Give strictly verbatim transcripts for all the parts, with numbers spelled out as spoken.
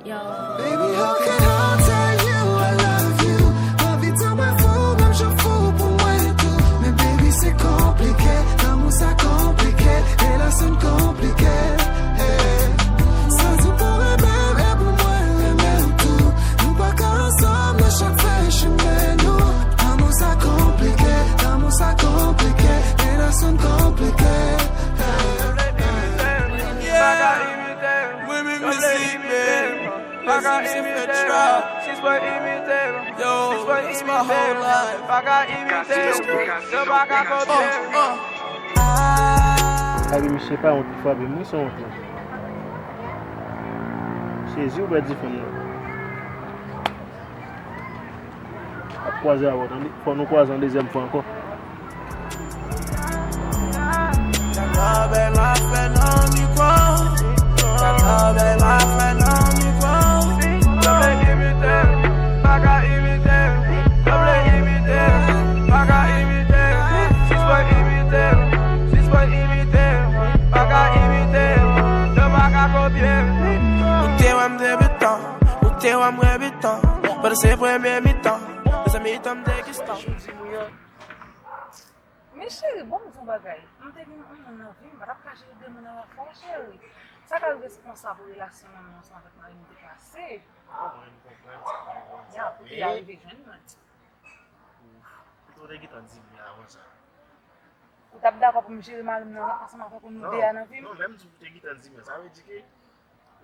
Baby, how can I tell you I love you? Anvi di w mwen fou, menm jan w fou pou mwen tou. Men baby, se konplike, lanmou sa konplike, relasyon n konplike. Hey. Santi w pou renmen m, e pou mwen renmen w tou. Nou pa ka ansanm nan chak fè chimen nou. Lanmou sa konplike, lanmou sa konplike, relasyon n konplike. Hey. Mwen menm isi menm. Yo, it's my whole life. Abi, misye pa wont li frape m, wi, se wont lan. Jezi, ou pèdi fanm nan. Ap kwaze avè w, tande. Fò nou kwaze yon dezyèm fwa ankò. Ou te wè m debitan, ou te wè m rebitan, pandan se premye mitan, dezye mitan m te gistan. Men cheri, bon m di w bagay. M te gen yon moun nan vi m, m pa t ap ka jere de moun alafwa, cheri. Sa ka rive se konsa pou relasyon mwen menm ansanm avèk mari m te pase. Mwen, m konprann sa, m konprann sa. Ya, pou te arive jwenn mwen. Ou, ou te gentan di m li avan sa. Ou t ap dakò pou m jere mari m nan ansanm avèk nou de a nan vi m? Non, lè m di w te gentan di m, sa vle di ke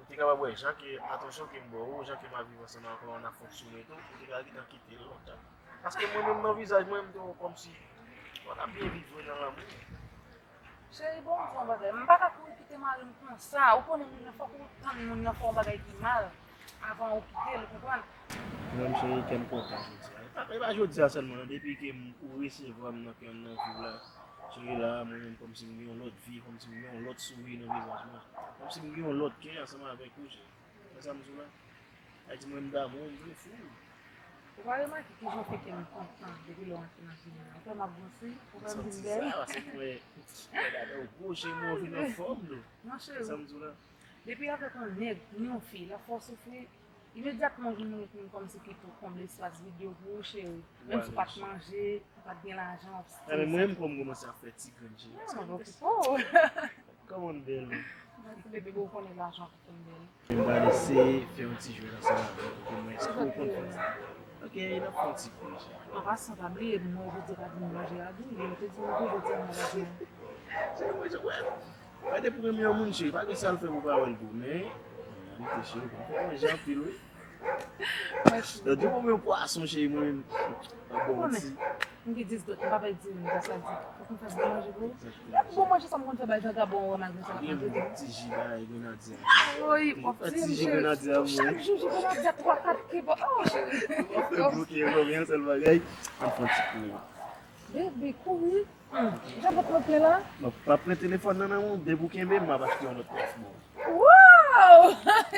ou te kapab wè jan ke atansyon ke m ba w, jan ke m ap viv ansanm avèk ou an ap fonksyone tou, ou te ka gentan kite l lontan. Paske mwen menm nan vizaj mwen, m te wè w kòmsi w t ap byen viv vre nan lanmou. Cheri, bon, m di w yon bagay. M pa ka kouri kite mari m konsa. Ou konnen moun nan, fòk ou tann moun nan fè yon bagay ki mal avan ou kite l, ou konprann? Mwen menm, cheri, kè m kontan jodi a. E pa, e pa jodi a sèlman, non, depi ke m, ou resevwa m nan kè m nan vi w la, cheri, la, mwen menm, kòmsi m gen yon lòt vi, kòmsi m gen yon lòt souri nan vizaj mwen. Kòmsi m gen yon lòt kè ansanm avèk ou, cheri. Wè sa m di w la? Sa di mwen m damou, m vle fou. Ou pa remake kijan w fè kè m kontan depi lè w antre nan vi m nan? Ou kwè m ap vanse? Ou kwè m vin bèl? Santi sa, paske mwen, mwen gade w gwo je mwen vin anfòm, non. Non, cheri. Wè sa m di w la? Depi avèk yon nèg, ni yon fi, lafwa w soufri, imedyatman w vin yon moun kòmsi ki tou konble espas vid yo pou ou, cheri. Menm si w pa t manje, ou pa t gen lajan, w ap strese. Mwen menm, kòm m kòmanse ap fè ti grenn, cheri. Non, mwen pa okipe w. Kòman m bèl, wi. Mèsi, bebe, bon, ou konnen lajan ki fè m bèl. M pral eseye fè yon ti jwèt ansanm avè w pou mwen. Èske w konn fè sa? Ok, n ap fè yon ti kou, cheri. An pasan, pa bliye, mwen, jodi a pa di m manje a di, men m te di nou tou, jodi a mwen pa di nou. Cheri, mwen, cheri, wè. Wè, depi w renmen yon moun, cheri, pa gen sa l fè pou w pa wè l tou, men, an reyalite, cheri, w pa fè manje anpil, wi. Mèsi. Donk, di w renmen yon pwason, cheri, mwen menm, m ap ba w yon ti. M gen dis dòt, m pa bay diri, sa di. Fòk m fè bon manje pou ou. Exactement. Bon manje sa m konn fè bay vagabon an, malgre sa l ap maltrete m. Ti ji bagay grenadya. Wi, w ap di m, cheri. Ti ji grenadya, wi. Chak jou ji grenadya, twa, kat, ki bon. Oh, cheri. W ap fè bloke, w ap fè yon sèl bagay. Ann fè yon ti kouri. Bebe, kouri. Hmm. Jan w ap pran plen la? Mwen pa pran telefòn nan nan men w, depi w kenbe m, m ap achte yon lòt plas pou ou. Wow! Ok.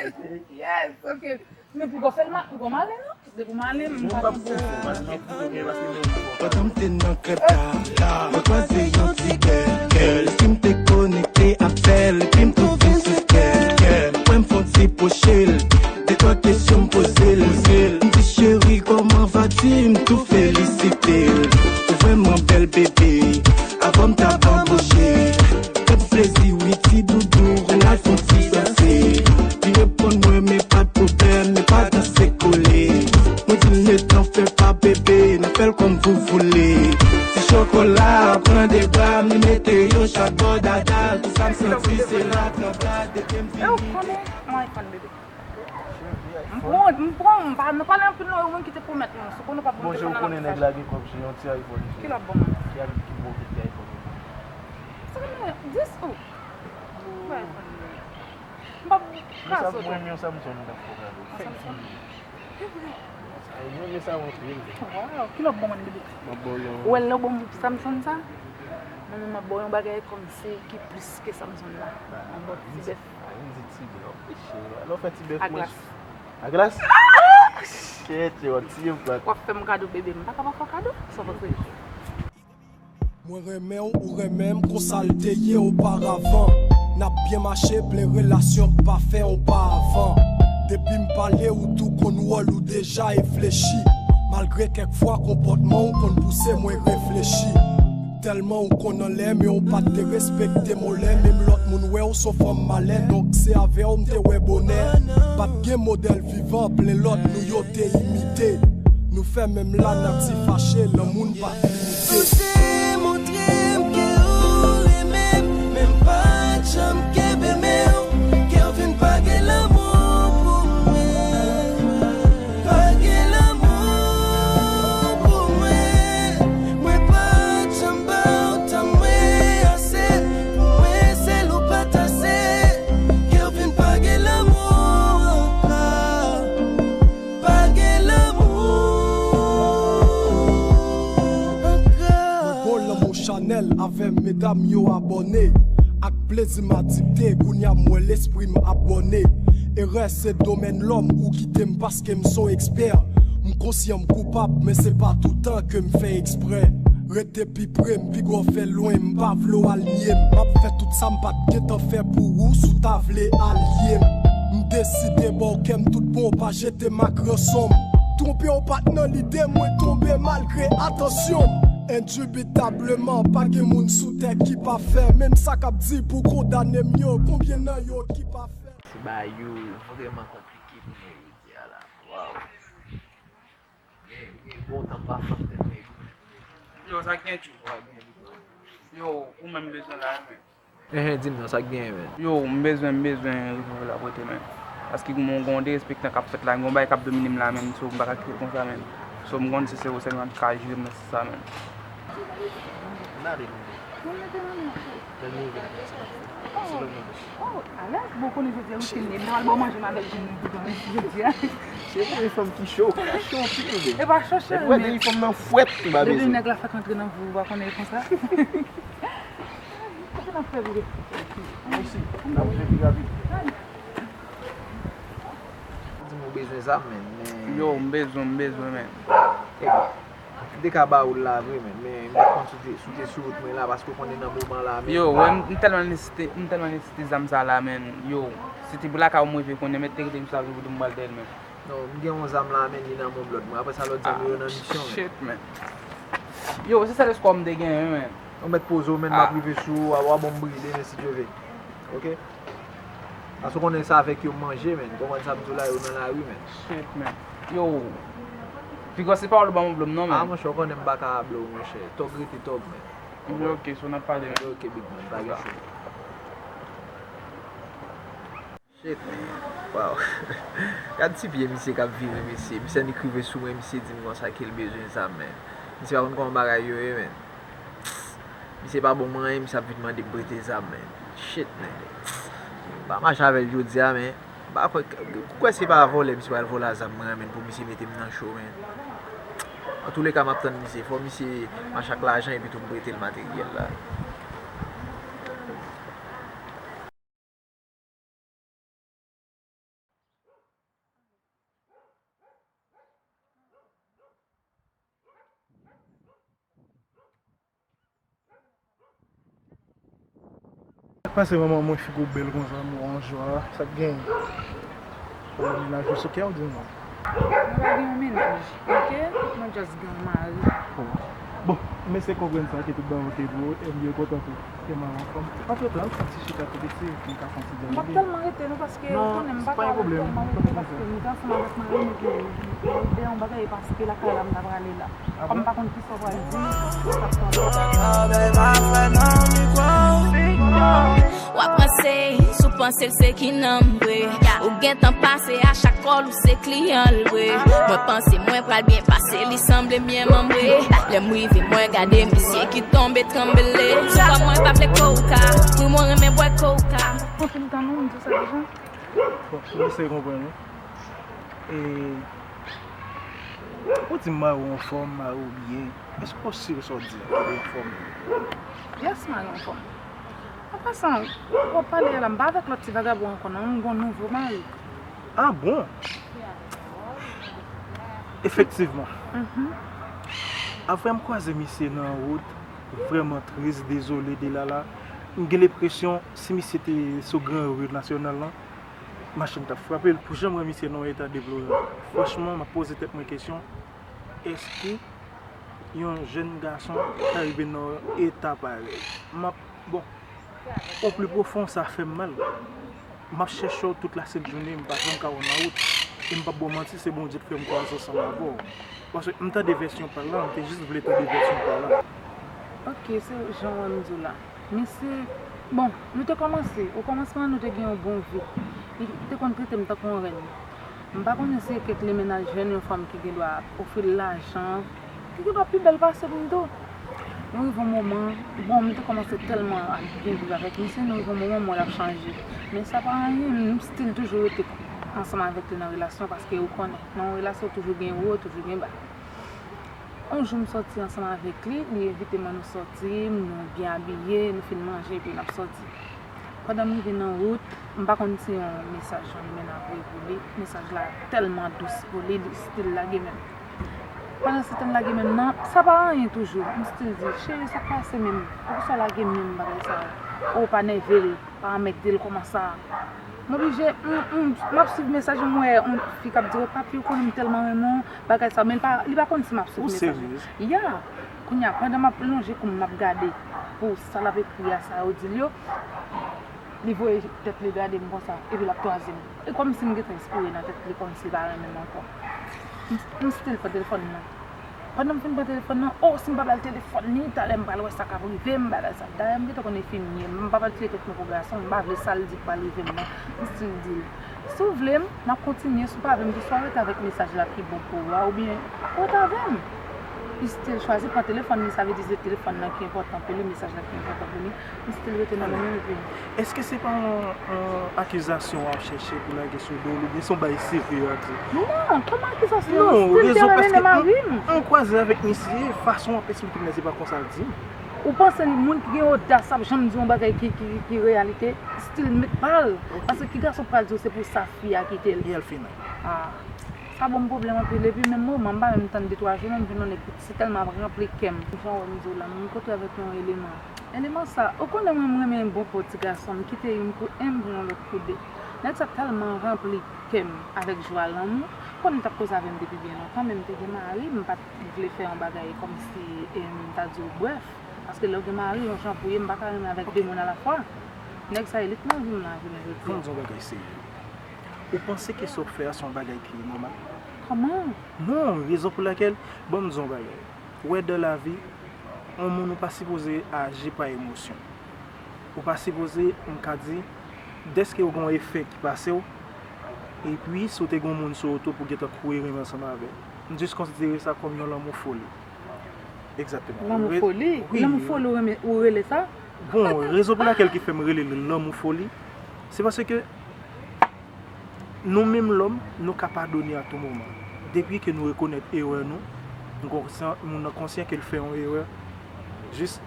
Yes, ok. Men pou w fè l ma-, pou w male, non? Depi w male, m pa konn. Non, m p ap fè fò, paske m ap fè fò, paske men m fò. Pandan m te nan krèp la, mwen kwaze yon ti gèl, gèl. Lespri m te konekte avè l, epi m twouve l sou kè, kè. Mwen m fè yon ti pwoche l, de twa kesyon m poze l, poze l. M di, cheri, comment vas-tu? M tou felisite l. Ou vrèman bèl bebe, avan m t ap anboche. Fè m plezi wi ti doudou, ann al fè yon ti danse. Li reponn mwen, men pa t pwoblèm, men pa danse kole. Mwen di l, metan fè pa bebe, n ap fè l kòm vou voule. Ti chokola, pran de bra m, li mete yo chak bò dada l. Tout sa m santi, se la tranblad, depi m vini. M pran, m pran, m pa, nou pale anpil non, ou menm ki te pwomèt nou. Si w konnen w p ap ban m telefòn nan, ou konnen nèg la gen kòb, se yon ti iPhone li jwe. Ki l ap ban mwen? Ki iPhone, ki iPhone li jwe? Sa gen dis ou? Bay iPhone li. M p ap kraze w. Mwen menm yon Samsung m t ap fè kado. Fèk di. Se vre. Mwen menm sa mwen anpil. Wow, ki l ap ban mwen bebe? M ap ba w yon. Ou wè lè w ban m Samsung sa? Mwen menm m ap ba w yon bagay kòmsi ki plis ke Samsung la. Yon bon ti bèf. A, yon ti, ti bèf. Wi, cheri. Alò, fè ti bèf mwen. A glas. A glas? Kèt, w ap tiye m plat. W ap fè m kado, bebe. M pa ka pa fè w kado. Sa w panse? Mwen renmen w, ou renmen m, konsa l te ye oparavan. N ap byen mache, plen relasyon k pa fè yon pa avan. Depi m pale, ou tou konn wòl ou deja eflechi. Malgre kèk fwa konpòtman w konn pouse mwen reflechi. Tèlman ou konn anlè, men ou pa t te respekte m olè. Menm lòt moun wè w s on fanm malè. Donk se avè w m te wè bonè. Pa t gen modèl vivan plen lòt nou yo te imite. Nou fè menm lanati fache, lanmou n pa t limite. Ou te montre m ke ou renmen m, men m pa t janm kenbe men w. Kelvin pa gen lanmou pou mwen. Pa gen lanmou pou mwen. Mwen pa t janm ba w tan mwen ase. Pou mwen, sèl ou pa t ase. Kelvin pa gen lanmou ankò. Pa gen lanmou ankò. Bon, lanmou chanèl avè m, medam yo abòne. Ak plezi m adikte, kounye a m wè lespri m ap bòne. Erè se domèn lòm, ou kite m paske m s on ekspè. M konsyan m koupab, men se pa toutan ke m fè eksprè. Rete pi pre m, pi gwo fè lwen, m pa vle w al nye m. M ap fè tout sa m pa t gentan fè pou ou, si w ta vle alye m. M deside ba w kè m tout bon, pa jete m ak ranson m. Twonpe w pa t nan lide, mwen tonbe malgre atansyon m. Endubitableman, pa gen moun sou tè ki pafè. Menm sa k ap di pou kondane m yo, konbyen nan yo ki pafè? Ti bagay yo vrèman konplike pou mwen jodi a la. Waw. Gen, gen bon tan pa fè tèt mwen. Yo, sa k gen tjou? Yo, ou menm bezwen la, men. Enhen, di m non, sa k genyen, men? Yo, m bezwen, m bezwen revolve la prete, men. Paske gen yon, gen yon derespektan k ap fèt la, gen yon bagay k ap domine m la, men, so, m pa ka kite l konsa, men. So, m konn si se ou sèlman ki ka jere m nan sans sa, men. Gade nou. Tèlman ouvè konsa. Se lòm nan bouch. Oh, alèz, bon, konnen jodi a wi, se mwen. M ta pral ba w manje, m avèk Jimmy toutan, men jodi a. Se yon fanm ki cho, ou konnen cho anpil, men. E pa cho sèl, men. Depi w wè fanm nan frèt, m pa bezwen. Depi nèg la fèk antre nan vi w, ou pa konnen l konsa. Kote n ap fè vire? Mwen osi, n ap fè pi rapid. Di m ou bezwen zam, men, men. Yo, m bezwen, m bezwen, men. Ebyen, m te ka ba ou l la vre, men, men m pa konn si w te, si w te sou wout mwen la, paske w konnen nan moman la, men. Yo, wè, m, m tèlman nesesite, m tèlman nesesite zam sa la, men. Yo, si te pou lakay ou m rive konnen, mèt te rete jis la pou m pral dèyè l, men. Non, m gen yon zam la, men, li nan men yon lòt mwen. Apre sa, lòt zam yo nan misyon, men. Shit, men. Yo, se sèl espwa m te genyen, men. Ou mèt poze w, men, m ap rive sou ou, a, w a bon m brile, men, si Dye vle. Oke? Paske w konnen se avèk yo m manje, men. Konprann sa m di w la, yo nan lari, men. Shit, men. Yo, pi gwo se pawòl ou ban m, ou blo m non, men. A, monchè, ou konnen m pa ka blo w, monchè. Tòg rete tòg, men. Oke, so n ap pale, men. Oke, big man, pa gen cho. Shit, man. Wow. Gad ti pye misye k ap vire, mesye. Misye annik rive sou mwen, misye di m konsa ke l bezwen zam, man. Misye pa konn kòman bagay yo ye, man. Misye pa bon m anyen, misye ap vin mande m prete zam, man. Shit, man. M pa mache avè l jodi a, man. M pa kwè, ou kwè se pa vòlè misye pral vòlè zam mwen an, man, pou misye mete m nan cho, man. Antouleka, m ap tann misye. Fò misye mache ak lajan epi tou m prete l materyèl la. Sa k pase manman mwen, figi w bèl konsa, m wè w an jwa, sa k genyen? Ou gen mennaj ou sou kè w, di m non. Mwen pa gen yon mennaj, oke? Mwen just gen yon mari. Oh. Bon, m eseye konprann sa ke tout bagay te pou ou, e m byen kontan tou. Te mal anfòm. Antretan, al fè ti chita tou piti, pou m ka fè yon ti djòl. M p ap tèlman rete non, paske ou konnen m pa ka tèlman rete, paske m te ansanm avèk mari m, epi m te yon bagay, paske lakay la m ta prale la. Kòm m pa konn kisa w pral di, m p ap tande. W ap panse, si w panse l se ki nanm vre. Ou gentan pase a chak kòl ou se kliyan l vre. Mwen panse mwen pral byen pase, li sanble m byen manbre. Lè m rive, mwen gade misye ki tonbe tranble. Se kòm mwen pa vle koka, wi mwen renmen bwè koka. Anpil tan non, m di w sa deja. Bon, m eseye konprann ou. E, ou di m mari w anfòm, mari w byen. Èske w si sa w di a, ke li anfòm? Yes, mari w anfòm. An pasan, w ap pale a la, m pa avèk lòt ti vagabon ankò non, m gon nouvo mari. Ah bon? Efektivman. Mhm. Apre m kwaze misye nan wout, vrèman tris, dezole de Lala. M gen lenpresyon si misye te sou gran ri nasyonal lan, Machin t ap frape l pou jan m wè misye nan yon eta deploran. Franchman, m ap poze tèt mwen kesyon, èske yon jèn gason ka rive nan yon eta parèy? M ap, bon, o pli pwofon, sa fè m mal. M ap chèche w tout lasent jounen, m pa janm ka wè w nan wout. E m p ap ba w manti, se Bondye k fè m kwaze ansanm avè w. Paske m tande vèsyon pa l la, m te jis vle tande vèsyon pa l la. Ok, se jan w wè m di w la. Mesye, bon, nou te kòmanse. O kòmansman, nou te gen yon bon vi. Li te konn trete m tankou yon rèn. M pa konnen si e kèk limennaj jwenn yon fanm ki gen dwa ofri l lajan, ki gen dwa pi bèl pase m tou. Nou rive yon moman, bon, m te kòmanse tèlman ap byen viv avèk misye, nou rive yon moman, m wè l ap chanje. Men sa pa anyen, m still toujou rete ansanm avèk li nan relasyon, paske ou konnen, nan yon relasyon, toujou gen wo, toujou gen ba. Yon jou, m sòti ansanm avèk li, li envite m annou sòti, nou byen abiye, nou fin manje, epi n ap sòti. Pandan m rive nan wout, m pa konn si yon mesaj yon limena voye pou li. Mesaj la tèlman dous pou li, li still lage men m. Pandan se tan l lage men m nan, sa pa anyen toujou. M still di, cheri, sa k pase menm? Poukisa w lage men m bagay sa a? O, pa nève l, pa anmède l kòman sa. M oblije, m, m, m ap swiv mesaj yo, m wè yon fi k ap di, "Papi, ou konnen m tèlman renmen w," bagay sa, men li pa, li pa konn si m ap swiv mesaj yo. Ya, kounye a, pandan m ap lonje kou m, m ap gade pou sa l ap ekri a, sa yo di l yo, li voye tèt li gade m konsa, epi l ap twaze m. E kòmsi m gentan espere nan tèt li, kòmsi l pa renmen m ankò. M, m still pran telefòn nan. Pandan m fin pran telefòn nan, o, si m pa ba l telefòn li, talè m pral wè sa k ap rive m, bagay sa. Dayè, m gentan konn enfimye, m pa pral tiye tèt mwen pou gason, m pa vle sa l di k pral rive m nan. M still di l, si w vle m, n ap kontinye, si w pa vle m tou, swa w rete avèk mesaj la ki bon pou ou a, oubyen ou rete avè m. Li still chwazi pran telefòn li, sa vle di se telefòn nan ki enpòtan pou li, mesaj la ki enpòtan pou li. M still rete nan men m epi. Èske se pa yon, yon akizasyon w ap chèche pou lage sou do l, oubyen se yon bagay serye w ap di? Non, kòman akizasyon? Non, still te renmen nan mari m. M kwaze avèk misye, fason w ap esplike m la, se pa konsa l di m. Ou panse moun ki gen odas ap janm di yon bagay ki, ki, ki reyalite? Still met pa l. Ok. Paske ki gason pral di w se pou sa fi a kite l? E al fini. Ah. Sa ban m pwoblèm anpil, epi menm moman, m pa menm tann de twa jou, non, m vin yon nèg ki tèlman ap ranpli kè m. Jan w wè m di w la, m rankontre avèk yon eleman. Eleman sa, ou konnen mwen, m renmen bon po ti gason, m kite youn pou en, m pran yon lòt pou de. Nèg sa tèlman ranpli kè m avèk jwa lanmou, konnen l t ap koze avè m depi byen lontan, men m te gen mari, m pa t vle fè yon bagay kòmsi, e, m ta di w brèf, paske lè w gen mari, yon jan pou ye, m pa ka renmen avèk de moun alafwa. Nèg sa, e li k nan vi m la, jounen jodi a. Ban m di w yon bagay serye. Ou panse ke sa w fè a se yon bagay ki nòmal? Kòman? Non, rezon pou lakèl, ban m di w yon bagay. Ou wè, dans la vie, yon moun ou pa sipoze aji pa emosyon. Ou pa sipoze, m ka di, dèske w gen yon efè ki pase w, epi si w te gen yon moun sou ou tou pou gentan kouri renmen ansanm avè l. M jis konsidere sa kòm yon lanmou foli. Egzakteman. Lanmou foli? Wi. Lanmou foli, ou renmen, ou rele sa? Bon, rezon pou lakèl ki fè m rele l lanmou foli, se paske nou menm lòm, nou ka padone a tou moman. Depi ke nou rekonèt erè nou, nou konsyan, moun nan konsyan ke l fè yon erè, jis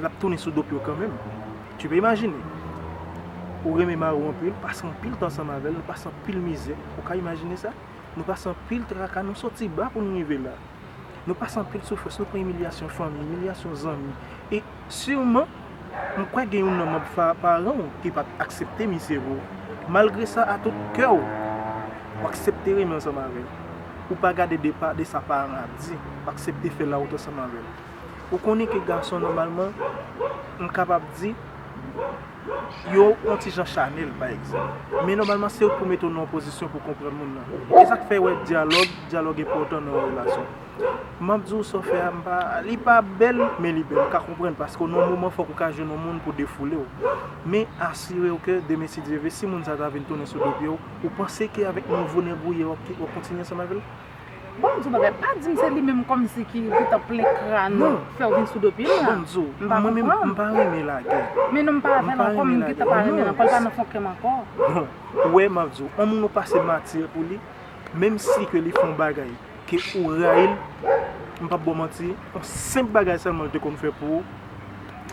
l ap tounen sou do pye w kanmenm. Tu peux imaginer. Ou renmen mari w anpil, pase anpil tan ansanm avè l, nou pase anpil mizè. Ou ka imajine sa? Nou pase anpil traka, nou soti ba pou nou rive la. Nou pase anpil soufrans, nou pran imilyasyon fanmi, imilyasyon zanmi. E siman, m kwè gen youn nan manm fa-, paran w ki pa t aksepte misye pou ou. Malgre sa, a tout kè w, w aksepte renmen ansanm avè l. Ou pa gade de pa, de sa paran ap di, w aksepte fè lawont ansanm avè l. Ou konnen ke gason, nòmalman, m kapab di, yo yon ti jan chanèl, pa egzanp. Men nòmalman, se ou k pou mete w nan yon pozisyon pou konprann moun nan. E sa k fè w wè dyalòg, dyalòg enpòtan nan yon relasyon. M ap di w sa w fè a, m pa, li pa bèl, men li bèl. M ka konprann, paske nan yon moman, fòk ou ka jwenn yon moun pou defoule w. Men asire w ke demen, si Dye vle, si moun sa ta vin tounen sou do pye w, ou panse ke avèk nouvo nèg ou ye, w ap, w ap kontinye ansanm avè l? Bon, m di w bagay, pa di m se li menm kòmsi ki gentan plen kràn ou, fè w vin sou do pye m la. Bon, m di w, mwen menm, m pa renmen lagè. Men non, m pa avè l ankò, m gentan pa renmen l ankò, l pa nan fon kè m ankò. Bon, ou wè, m ap di w, yon moun ou pase matyè pou li, menm si ke li fè yon bagay ke ou rayi l, m p ap ba w manti, yon senp bagay sèlman li te konn fè pou ou,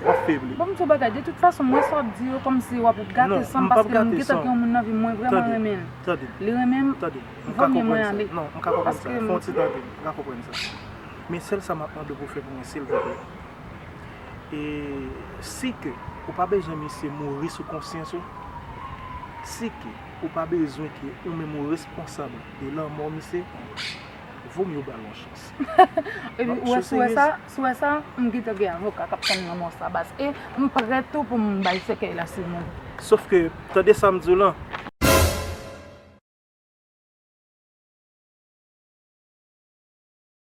w ap febli. Bon, m di w bagay, de tout fason, mwen sa w ap di yo kòmsi w ap gate san m, paske m gentan gen yon moun nan vi m, mwen vrèman renmen l. Tande, tande. Li renmen m, tande, m ka konprann sa. Non, m ka konprann sa. Fè yon ti tande, m ka konprann sa. Men sèl sa m ap mande w pou w fè pou mwen, silvouplè. E si ke ou pa bezwen misye mouri sou konsyans ou, Si ke ou pa bezwen ke ou menm ou responsab de lanmò misye, vo mye ou ba l yon chans. Epi ou wè, si w wè sa, si w wè sa, m gentan gen avoka k ap tann nan mò sa baz. E m prè tou pou m bay sèkèy la sou moun. Sof ke, tande sa m di w lan,